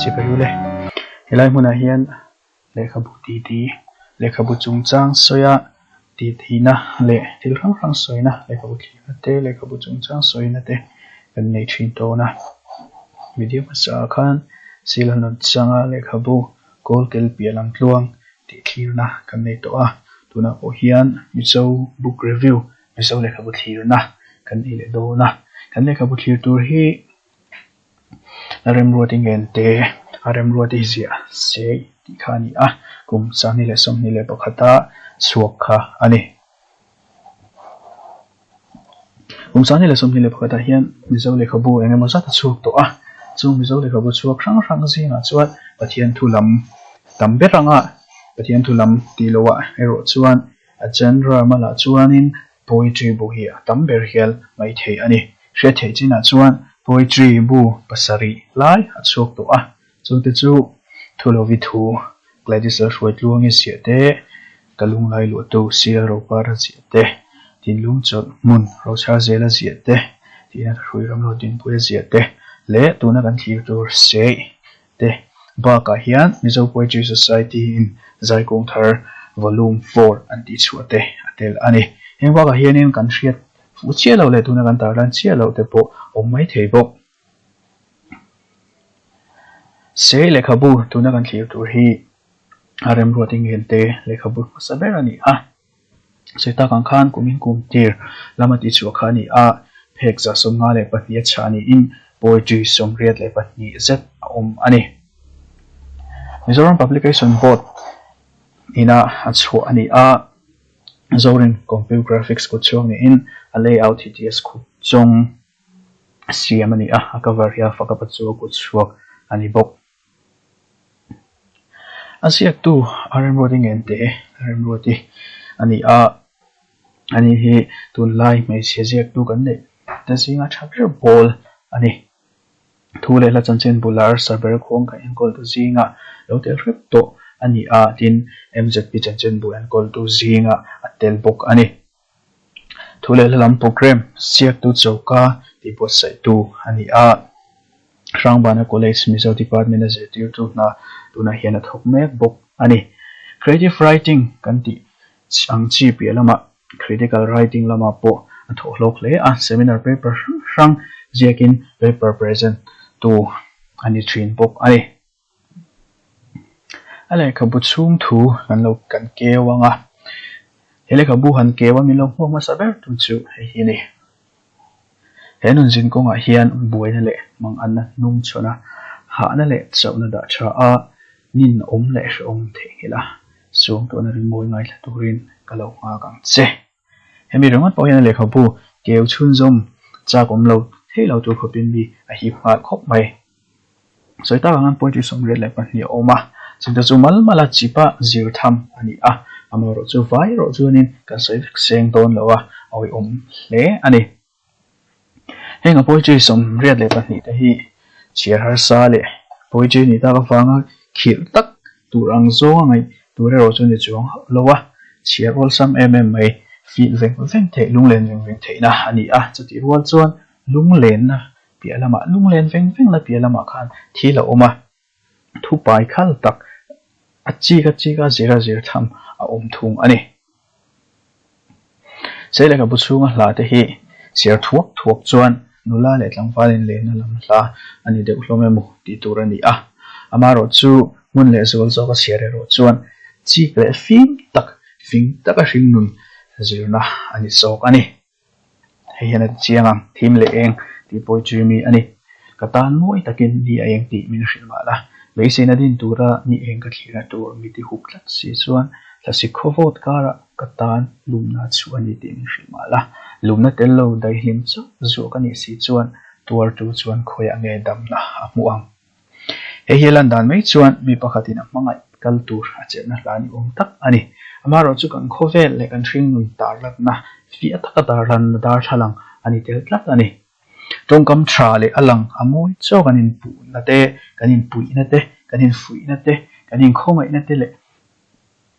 Chibai ule. Helai hmunah hian lehkhabu titi, lehkhabu chungchang sawia titihna leh thil hrang hrang sawina, lehkhabu thlirna te, lehkhabu chungchang sawina te kan nei thin tawn a. Video hmasa ah khan Sila Nunchanga lehkhabu Kawl tel piah lam tluang tih thlirna kan nei tawh a, tunah pawh hian Mizo Book Review, Mizo lehkhabu thlirna kan nei leh dawn a. Kan lehkhabu thlir tur hi a remruati ngen te, a remruati ziah sei tih kha a ni a, kum 2021 a chhuak kha a ni. Kum 2021 ah hian Mizo lehkhabu eng emaw zat a chhuak tawh a, chu Mizo lehkhabu chhuak hrang hrang zingah chuan Pathian thu lam tam ber anga Pathian thu lam tih loh ah erawh chuan a genre malah chuanin poetry bu hi a tam ber hial mai thei a ni. Hriat theih chinah chuan poetry bu pasarih lai a chhuak tawh a, chungte chu Thulovi thu, Gladys Lalhruaitluangi ziah te, Ka lunglai luahtu Sia Ropara ziah te, Tinlung chawlh hmun Rochar Zela ziah te, tihna ka hrui ram lo Dinpuia ziah te leh tuna kan thlir tur Seih te bakah hian Mizo Poetry Society in Zaikung Thar Volume 4 an tihchhuah te a tel a ni. Heng bakah hianin kan hriat fuh chiah loh leh tuna kan tarlan chiah loh te pawh awm mai thei bawk. Seih lehkhabu tuna kan thlir tur hi a remruat eng te lehkhabu hmasa ber a ni a. Sawi tak ang khan kum in kum tir lama tih chhuah kha a ni a, phek 52 a chhah niin poetry 82 zet a awm a ni. Mizoram Publication Board ina a chhuah a ni a, Zorin Computer Graphics kut chhuak niin a layout hi TS khup chawng siam a ni a, a cover hi a fak a pachu a kut chhuak a ni bawk. A ziaktu a remruati ngen teh e, a remruati a ni a, ani hi tunlai hmeichhe ziaktu kan neih te zinga tha ber pawl a ni. Thu leh hla chanchin bula arsa ber khuang kan enkawltu zinga lo tel hrep tawh a ni a, tin MZP chanchinbu enkawltu zinga a tel bawk a ni. Thu leh hla lam programme ziaktu choka tih buatsaihtu a ni a, Hrangbana College Mizo Department a zirtirtu hna tunah hian a thawk mek bawk a ni. Creative writing kan tih ang chi piah lamah critical writing lamah pawh a thawh hlawk hle a, seminar paper hrang hrang ziakin paper present tu a ni thin bawk a ni. A lehkhabu chhung thu kan lo kan keu ang a, he lehkhabu han keu a min lo hmuak hmasa ber tu chu hei hi a ni. He nunzin kawngah hian buaina leh manganna hnung chhawn a, hahna leh chauhna dah tha a, ninawm leh hrehawm theihnghilh a, suangtuahna ringmawi ngaithla turin ka lo nghak ang che. Hemi ringawt pawh hian a lehkhabu keu chhunzawm chak awm lo thei lo tur khawpin mi a hip nghal khawp mai. Sawi tak ang an poetry 82 a awm a, chungte chu mal mala chipa zir tham a ni a, amaherawhchu vai erawh chuanin kan sawi vek seng dawn lo a, a awihawm hle a ni. Heng a poetry 82 te hi chhiar harsa leh poetry nih tak avanga khirh tak tur ang zawnga ngaih tur erawh chu ni chuang hauh lo a, chhiar awlsam em em mai, feel veng veng theih, lunglen veng veng theihna a ni a, chutih rual chuan lunglenna piah lamah lunglen veng veng la piah lamah khan thil a awm a, thupai khal tak a chik a chik a zir a zir tham a awm thung a ni. Sei lehkhabu chhunga hla te hi chhiar thuak thuak chuan nula leh tlangval inlehna lam hla a ni deuh hlawm emaw tih tur a ni a, amaherawh chu hmun leh zual zawka chhiar erawh chuan chik leh fim tak fing taka hringnun zirna a ni zawk a ni. Hei hian a ti chiang ang, thim leh eng tih pawh hi chu mi a ni. Ka tan mawi takin ni a eng tih min hrilh mah la, beiseina din tura ni eng ka thlirna tur mi ti hup tlat si chuan thlasik khaw vawt karah ka tan lumna chu a ni tih min hrilh mah la, lumna tel lo daihlim chauh zuah ka nih si chuan tuartu chuan khawiah nge damna a hmuh ang. Hei hi a lan dan mai chuan mi pakhatin a hmangaih kal tur a chelhna hla ni awm tak a ni. Amaherawhchu kan khawvel leh kan hringnun tarlanna fiah taka tarlanna darthlalang a ni tel tlat a ni. Tawngkam tha leh a lang a mawi chaw kan inpuhna te, kan inpuihna te, kan infuihna te, kan inkhawngaihna te leh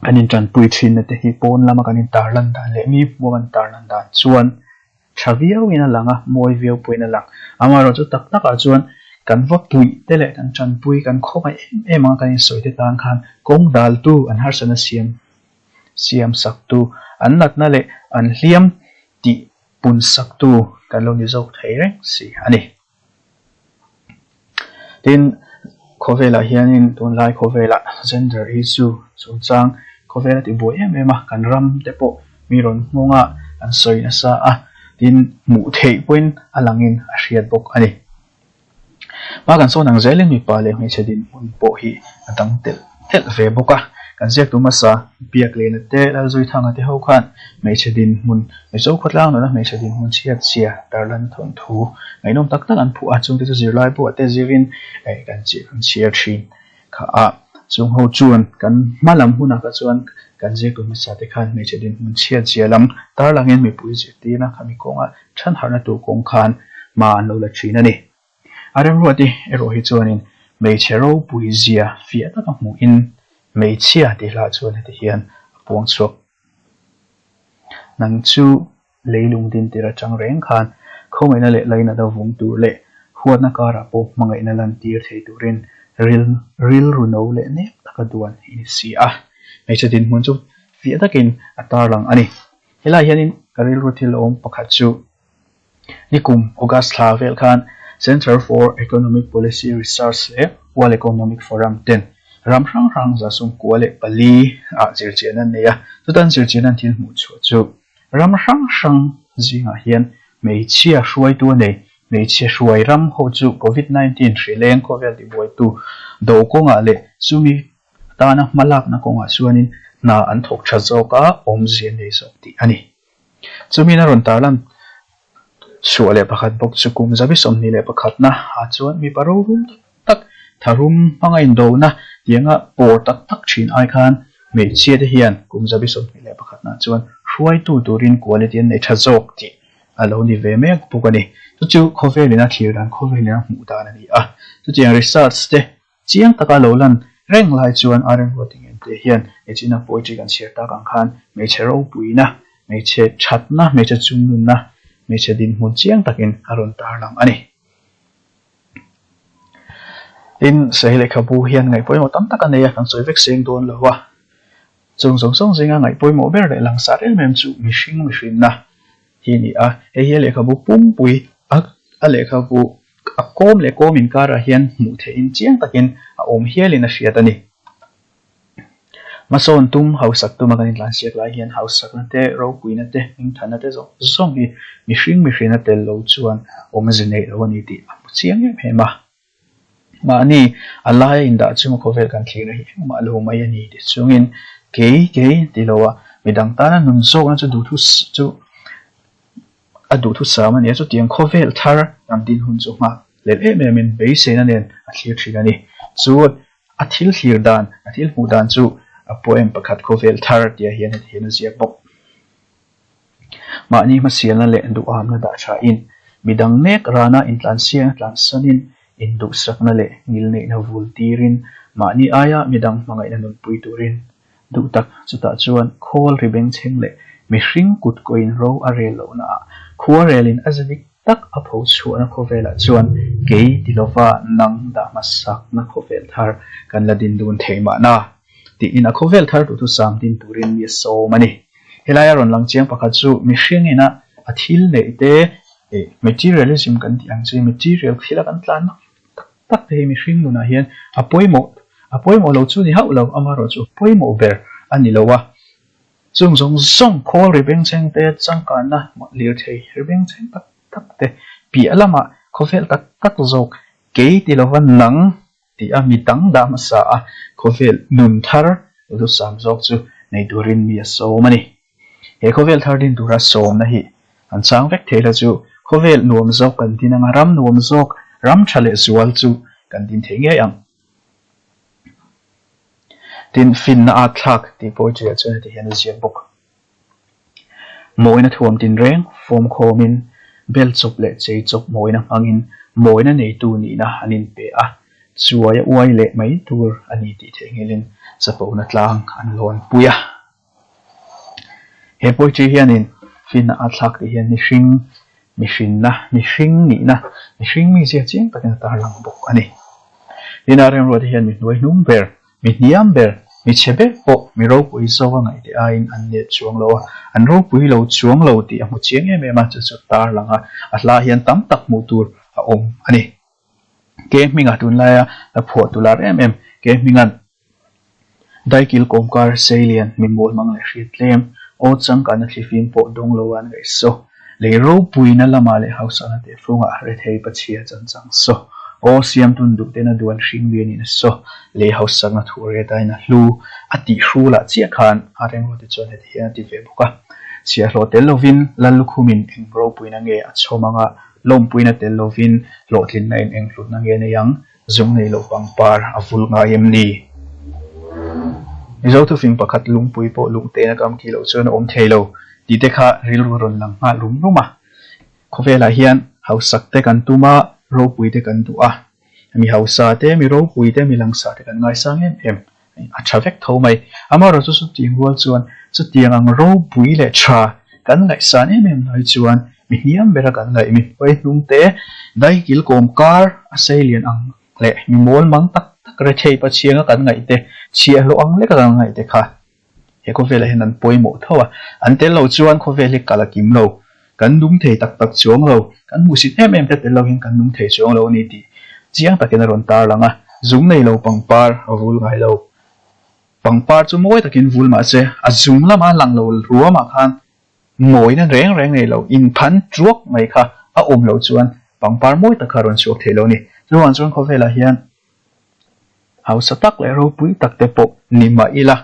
kan intanpui thinna te hi pawn lama kan intarlan dan leh mi hmuha kan tarlan dan chuan Tha viauin a lang a, mawi viau pawhin a lang. Amaherawhchu tak takah chuan Kan va puih te leh kan tanpui, kan khawngaih em em anga kan insawi te tan khan kawng daltu an harsatna siam siam saktu, an natna leh an hliam tih pun saktu kan lo ni zawk thei reng si a ni. Tin, khawvelah hianin tunlai khawvelah gender issue chungchang khawvel a tibuai em em a, kan ram te pawh mi rawn nghawng a, an sawi nasa a, tin hmuh theih pawhin a langin a hriat bawk a ni. Hma kan sawn ang zelin mipa leh hmeichhe dinhmun pawh hi a dang telh telh ve bawk a. Kan ziaktu hmasa Biaklena te, Lalzuithanga te ho khan hmeichhe dinhmun, Mizo khawtlang nuna hmeichhe dinhmun chhiat chhia tarlan thawnthu ngaihnawm tak tak an phuah a, chungte chu zirlai buah te zirin kan chhiar thin kha a. Chung ho chuan kan hma lam hunah kha chuan kan ziaktu hmasa te khan hmeichhe dinhmun chhiat zia lam tarlangin mipui zirtirna khami kawnga Thanharhna tur kawng khan hma an lo la thin a ni. A remruati erawh hi chuanin hmeichhe ropui zia fiah taka hmuhin hmeichhia tih hlah chuan heti hian a puang chhuak. Nang chu leilung dintir atang reng khan khawngaihna leh lainat a vung tur leh huatna karah pawh hmangaihna lantir thei turin ril rilru no leh nep taka duan i ni si a. Hmeichhe dinhmun chu fiah takin a tarlang a ni. Helaiah hianin ka rilru thil awm pakhat chu nikum August thla vel khan Centre for Economic Policy Research leh World Economic Forum ten ram hrang hrang 114 ah zirchian an nei a, chutan zirchian an thil hmuh chhuah chu ram hrang hrang zingah hian hmeichhia hruaitu a nei. Hmeichhe hruai ram ho chu Covid 19 hrileng khawvel tibuaitu do kawngah leh chumi Tana hma lakna kawngah chuanin hna an thawk tha zawk a, awmzia nei zawk tih a ni. Chumiin a rawn tarlan chhuah leh pakhat bawk chu kum zabi 21 na ah chuan mipa rorum tak tak, tharum hmanga indona tianga pawr tak tak thin ai khan hmeichhia te hian kum zabi 21 na ah chuan hruaitu turin quality an nei tha zawk tih a lo ni ve mek bawk a ni. Chu chu khawvelin a thlir dan, khawvelin a hmuh dan a ni a. Chutiang research te Chiang taka lo lan reng lai chuan Iron Rod Ngente hian Echina poetry kan chhiar tak ang khan hmeichhe ropuina, hmeichhe thatna, hmeichhe chungnunna, hmeichhe dinhmun chiang takin a rawn tarlang a ni. Tin, Sahi lehkhabu hian ngaih pawimawh tam tak a nei a, kan sawi vek seng dawn lo a. Chung zawng zawng zinga ngaih pawimawh ber leh langsar em em chu mihring mihrinna hi a ni a. Hei hi a lehkhabu pumpui a, a lehkhabu A kawm leh kawm inkarah hian hmuh theihin chiang takin a awm hialin a hriat a ni. Hmasawn tum, hausak tuma kan intlansiak lai hian hausakna te, ropuina te, hmingthanna te zawng zawng hi mihring mihrin a tel lo chuan awmze neih lo a ni tih a hmu chiang em em a. Mahni a laia indah chunga khawvel kan thlirna hi engmah lo mai a ni ti chungin kei kei ti loa midang tana nun zawkna chu duhthu chu A duhthusam a ni a, chutiang khawvel thar kan din hun chu nghak lel em em in beiseina nen a thlir thin a ni. Chu a thil thlir dan, a thil hmuh dan chu a poem pakhat khawvel thar tih ah hian heti hian a ziak bawk. Mahni hmasialna leh duhamna dah tha in, midang mek rana intlansiakna tlansanin, induhsakna leh ngilneihna vul tirin, mahni aia midang hmangaihna nunpui turin Duh tak, chutah chuan khawl ri bengchheng leh mihring kut kawiin ro a rel lohna ah khua relin a zadik tak a pho chhuahna khawvelah chuan kei ti lova nang dah hmasakna khawvel thar kan la din dun thei mahna tiin a khawvel thar duhthusam din turin mi a sawm a ni. Helaia rawn lang chiang pakhat chu mihring ina a thil neih te materialism kan tih ang chi material thila kan tlanna tak tak te hi mihring nunah hian a pawimawh a pawimawh lo chu ni hauh lo, amaherawh chu pawimawh ber a ni lo a. Chung zawng zawng khawl ri bengchheng te, changkanna lirthei ri bengchheng tak tak te piah lamah khawvel tak tak zawk kei ti lova nang tih a mi dang dah hmasa a, khawvel nun thar lusam zawk chu nei turin mi a sawm a ni. He khawvel thar din tura sawmna hi an chang vek thei la chu khawvel nuam zawk kan din anga ram nuam zawk, ram tha leh zual chu kan din thei ngei ang. Tin, finna at thlak tih poetry ah chuan heti hian a ziak bawk. Mawina thuam tinreng fawm khawmin, bel chawp leh chei chawp mawina hmangin mawina neitu nihna an inpe a, chuai a uai leh mai tur a ni tih theihnghilhin chapona tlang an lawn pui a. He poetry hianin finna a thlak tih hian mihring. Mihrinna, mihring nihna, mihring mizia chiang takin a tarlang bawk a ni. Tina remruate hian mi hnuai hnung ber, mi hniam ber, mi chhe ber pawh mi ropui zawka ngaihte aiin an let chuang lo a, an ropui lo chuang lo tih a hmu chiang em em a, chu chu tarlang a, a hla hian tam tak hmuh tur a awm a ni. Ke hminga tunlaia la phuah tu lar em em, ke hminga'n Daikil kawmkar seilian mi mawl hmang leh hriat tlem, aw changkanna thlifim pawh dawng lo an ngaih saw. Lei ropuina lamah leh hausakna tehfungah rethei pachhia chan chang saw. Aw siamtun duh tena duan hring lianin a saw. Lei hausakna thu ret aiin a hlu a tih hrulah chiah khan a remruate chuan heti hian a ti ve bawk a. Chhiahhlawh tel lovin Lal lukhumin eng ropuina nge a chhawm anga lawmpuina tel lovin hlawhtlinna in eng hlutna nge nei ang? Zung nei loh pangpar a vul ngai em ni? Mizo thufing pakhat lungpui pawh lungtein a kam khi loh chuan a awm thei lo tih te kha rilru a rawn lang nghal rum rum a. Khawvelah hian hausak te kan tum a, ropui te kan duh a. Mi hausa te, mi ropui te, mi langsa te kan ngaisang em em. A tha vek tho mai. Amaherawhchu chutiang rual chuan chutiang ang ropui leh tha kan ngaihsan em em lai chuan mi hniam bera kan ngaih mi hnuai hnung te daikil kawm kar a sei lian ang leh mi mawl mang tak tak rethei pachianga kan ngaih te chhiahhlawh ang leka kan ngaih te kha He khawvelah hian an pawimawh tho a, an tel lo chuan khawvel hi kal a kim lo, kan nung thei tak tak chuang lo, kan hmuhsit em em te tel lo hian kan nung thei chuang lo a ni tih chiang takin a rawn tarlang a, zung nei lo pangpar a vul ngai lo. Pangpar chu mawi takin vul mah se, a zung lama lang lo ruamah khan mawina reng reng nei lo, inphan tuak mai kha a awm loh chuan pangpar mawi tak kha a rawn chhuak thei lo a ni. Chuvang chuan khawvelah hian Hausa tak leh ropui tak te pawh ni mah ila,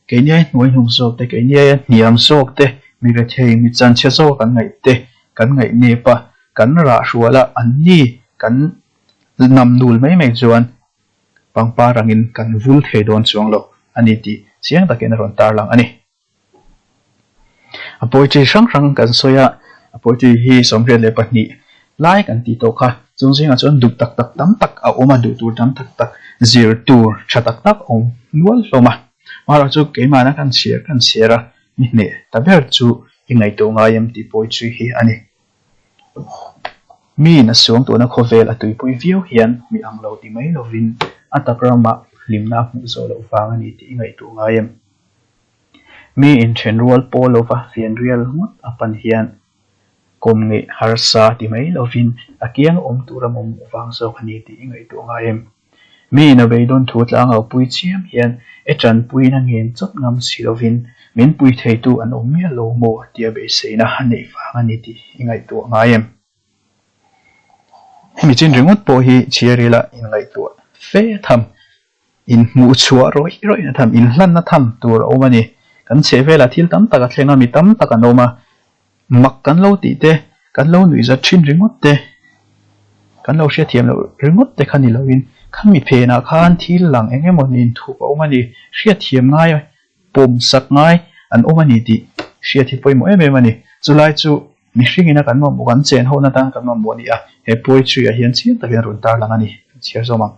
keiniai hnuai hnung zawk te, keiniai a hniam zawk te, mi rethei, mi chanchhe zawk kan ngaih te, kan ngaih nep a, kan rah hrual a, an ni kan nam nul mai mai chuan pangpar angin kan vul thei dawn chuang lo a ni tih chiang takin a rawn tarlang a ni. A poetry hrang hrang kan sawi a, a poetry hi 22 lai kan tih tawh kha. Chung zingah chuan duh tak tak tam tak a awm a, duh tur tam tak tak, zir tur tha tak tak a awm nual hlawm a. Amaherawhchu chu keimahna kan chhiar kan chhiar a, ni hneh ta ber chu i ngaihtuah ngai em tih poetry hi a ni. Miin a suang tuna khawvel a tuipui viau hian mi ang lo ti mai lovin a tak ramah hlimna a hmuh zawh loh vang a ni tih i ngaihtuah ngai em? Mi inthenrual pawl lova fianrial ngawt a pan hian kawm ngeih harsa ti mai lovin a kiang awm tur a mamawh vang zawk a ni tih i ngaihtuah ngai em? Mi in a beidawn thu tlangau pui chiam hian e tanpuina ngen chawt ngam si lovin min pui theitu an awm miah lo maw tia beiseina a neih vang a ni tih i ngaihtuah ngai em? Hemi chin ringawt pawh hi chhiar ila inngaihtuah fe tham Inhmuh chhuah rawih rawihna tham, inhlanna tham tur a awm a ni. Kan chhehvelah thil tam tak a thleng a, mi tam tak an awm a. Mak kan lo tih te, kan lo nuihzat thin ringawt te, kan lo hriatthiam loh ringawt te kha ni loin khami phenah khan thil lang eng emaw nen thup a awm a ni. Hriatthiam ngai, pawm sak ngai an awm a ni tih hriat hi pawimawh em em a ni. Chulai chu mihring ina kan mamawh, kan chen hona tan kan mamawh a ni a, he poetry ah hian chiang takin a rawn tarlang a ni. Kan chhiar zawm ang.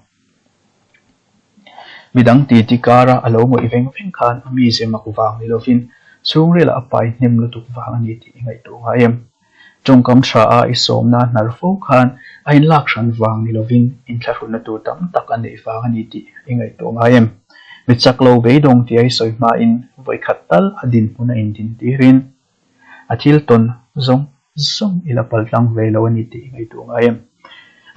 Midang titi kara a lo ngawih veng veng khan a mize mak vang ni lovin chhungrilah a pai hnem lutuk vang a ni tih i ngaihtuah ngai em? Tawngkam tha a i sawmna hnar fo khan a inlak hran vang ni lovin inthlahrunna tur tam tak a neih vang a ni tih i ngaihtuah ngai em? Mi chak lo beidawng tia i sawi hmain vawikhat tal a dinhmun a indin tirin A thil tawn zawng zawng i la pal tlang ve lo a ni tih i ngaihtuah ngai em?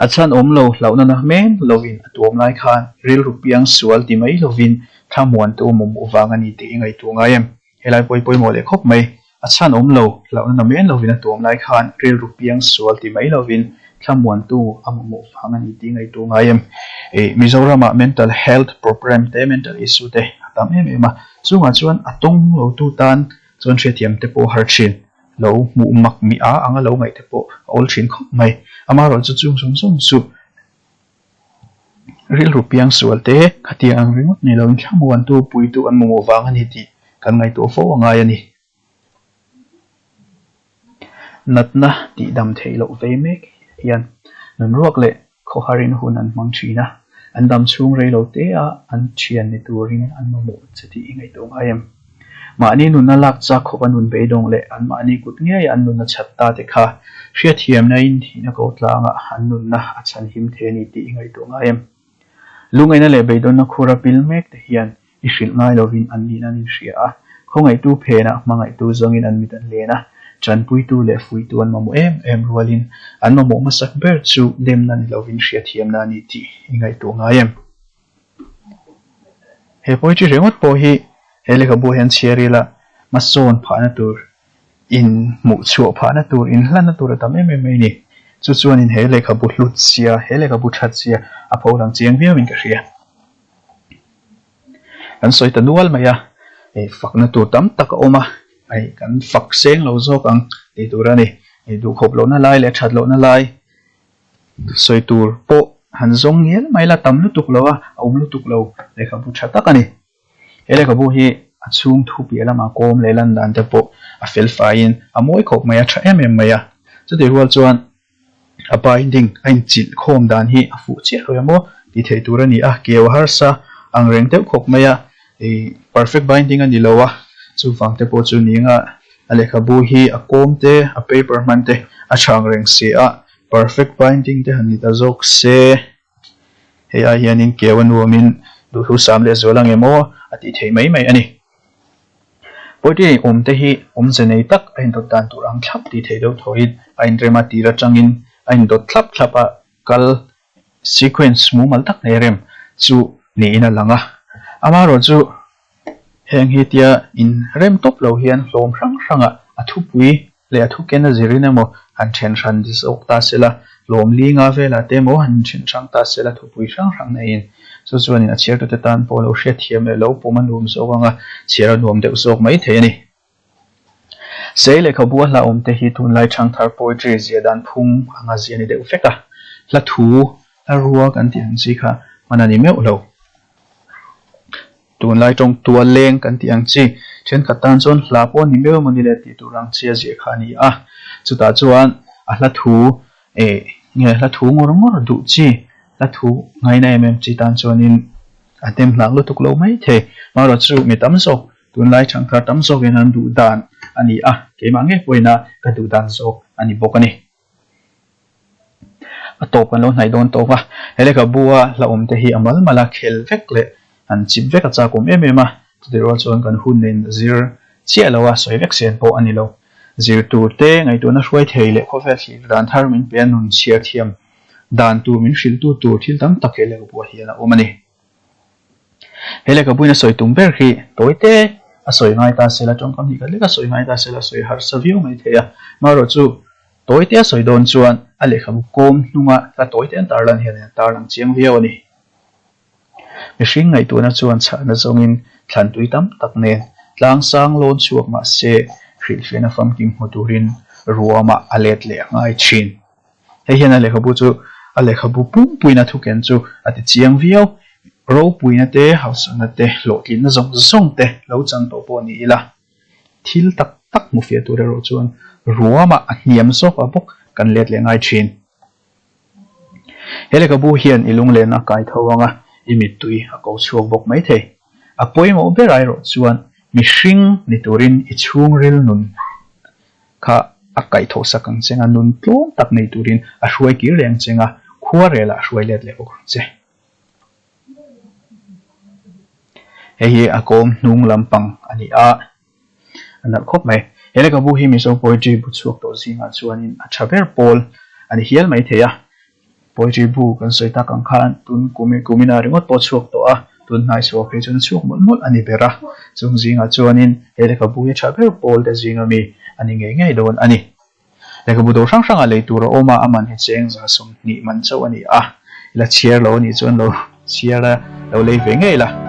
A chhan awm lo hlauhna na men lovin a tuam lai khan rilru piang sual ti mai lovin thlamuantu mawmawh vang a ni tih i ngaihtuah ngai em? Helai pawh i pawimawh leh khawp mai. A chhan awm lo hlauhna na men lovin a tuam lai khan rilru piang sual ti mai lovin thlamuantu a mamawh vang a ni tih i ngaihtuah ngai em? Mizoramah mental health program te, mental issue te a tam em em a, chungah chuan a tawng lotu tan Chuan hriathiam te pawh har thin, lo hmuh mak mi a anga lo ngaih te pawh a awl thin khawp mai. Amaherawh chu chung zawng zawng chu rilru piang sual te khatiang ang ringawt nei loin thlamuantu puitu an mamawh vang a ni tih kan ngaihtuah fo a ngai a ni. Natna tihdam theih loh vei mek hian nunruak leh Khawharin hun an hmang thin a, an dam chhung rei lo te a an thian ni turin an mamawh che tih i ngaihtuah ngai em? Mahni nunna lak chak khawp a nun beidawng leh anmahni kut ngei an nunna chhat ta te kha hriatthiamna in thihna ko tlangah an nunna a chhanhim thei a ni tih i ngaihtuah ngai em? Lungaihna leh beidawnna khura pil mek te hian i hrilh ngai lovin an nihna an inhria a, khawngaihtu phenah hmangaihtu zawngin an mit an len a, tanpuitu leh fuihtu an mamawh em em rualin an mamawh hmasak ber chu demna ni lovin hriatthiamna a ni tih i ngaihtuah ngai em? He poetry ringawt pawh hi he lehkhabu hian chhiar ila hmasawn phahna tur, in hmuh chhuah phahna tur, in hlanna tur a tam em em mai a ni. Chu chuanin he lehkhabu hlut zia, he lehkhabu that zia a pho lang chiang viauin ka hria. Kan sawi ta nual mai a, fakna tur tam tak a awm a, kan fak seng lo zawk ang tih tur a ni. Duhkhawp lohna lai leh that lohna lai Sawi tur pawh han zawng ngial mai la tam lutuk lo a, a awm lutuk lo lehkhabu tha tak a ni. He lehkhabu hi a chhung thu piah lama kawm leh lan dan te pawh a fel faiin a mawi khawp mai a, tha em em mai a. Chutih rual chuan a binding a inchilh khawm dan hi a fuh chiah lo emaw tih theih tur a ni a, keu a harsa ang reng deuh khawp mai a, ih perfect binding a ni lo a, chuvang te pawh chu ni anga a lehkhabu hi a kawm te a paper hman te a chhang reng si a perfect binding te han ni ta zawk se hei ai hianin keu a nuamin duhthusam sam leh zual ang em aw a tih theih mai mai a ni. Poetry awm te hi awmze nei tak a indawt dan tur ang thlap tih theih deuh thawhin a inrem a tir atangin a indawt thlap thlap a kal Sequence mumal tak nei rem chu niin a lang a, amaherawh chu heng hi tia in rem tawp lo hian hlawm hrang hrangah a thupui leh a thuken a zirin emaw han then hran zawk ta se la, hlawm linga velah te emaw han then hrang ta se la thupui hrang hrang neiin chu chuanin a chhiartute tan pawh lo hriatthiam leh lo pawm a nuam zawk anga chhiar a nuam deuh zawk mai thei a ni. Sei lehkhabu a hlauhawm te hi tunlai ṭhangthar poetry zia dan phung anga zia ni deuh vek a, hla thu, hla rua kan tih ang chi kha hman a ni meuh lo. Tunlai ṭawng tual leng kan tih ang chi ṭhenkhat tan chuan hla pawh a ni meuh emaw ni le tih tur ang chi a ziah kha a ni a, chutah chuan a hla thu eh nge hla thu ngawr ngawr duh chi, hla thu ngaina em em chi tan chuanin a hnem hlak lutuk lo mai thei. Marawhchu mi tam zawk Tunlai ṭhangthar tam zawkin an duh dan a ni a, keimah ngei pawhin a ka duh dan zawk a ni bawk a ni. A tawp kan lo hnaih dawn tawk a, he lehkhabu a hlauhawm te hi a mal mal a khel vek leh han chip vek a chak awm em em a, chutih rual chuan kan hun nen zir chiah lo a sawi vek sen pawh a ni lo. Zir tur te ngaihtuahna hruai thei leh khawvel thlir dan thar min pe a nun chhiar thiam dan tur min hrilhtu tur thil tam tak he lehkhabu ah hian a awm a ni. He lehkhabuin a sawi tum ber khi tawi te a sawi ngai ta sela, tawngkam hnih khat lek a sawi ngai ta sela, sawi harsa viau mai thei a. Marawh chu tawi te a sawi dawn chuan a lehkhabu kawm hnunga hla tawi te an tarlan hian a tarlang chiang viau a ni. Mihring ngaihtuahna chuan chhahna zawngin thlan tui tam tak nen tlang sang lawn chhuak mah se hrilhfiahna famkim hmu turin ruamah a let leh a ngai thin. Hei hian a lehkhabu chu a lehkhabu pumpuina thuken chu a ti chiang viau. Ropuina te, hausakna te, hlawhtlinna zawng zawng te lo chan tawh pawh ni ila, thil tak tak hmu fiah tur erawh chuan ruamah a hniam zawkah bawk kan let leh ngai thin. He lehkhabu hian i lunglenna a kai tho ang a, i mittui a ko chhuak bawk mai thei. A pawimawh ber erawh chuan mihring ni turin i chhungril nun Kha a kaihthawh sak ang che nga, nun tlawm tak nei turin a hruai kir leh ang che nga, khua relah a hruai let leh bawk ang che. Hei hi a kawm hnung lampang a ni a, a nalh khawp mai. He lehkhabu hi Mizo poetry bu chhuak tawh zingah chuanin a tha ber pawl a ni hial mai thei a. Poetry bu kan sawi tak ang khan tun kum kumina ringawt pawh a chhuak tawh a, tun hnai chhuah phei chuan a chhuak mawlh mawlh a ni ber a. Chung zingah chuanin he lehkhabu hi a tha ber pawl te zinga mi a ni ngei ngei dawn a ni. Lehkhabu dawr hrang hrangah lei tur a awm a, a man hi cheng 20 man chauh a ni a, i la chhiar lo a nih chuan lo chhiar a, lo lei ve ngei la.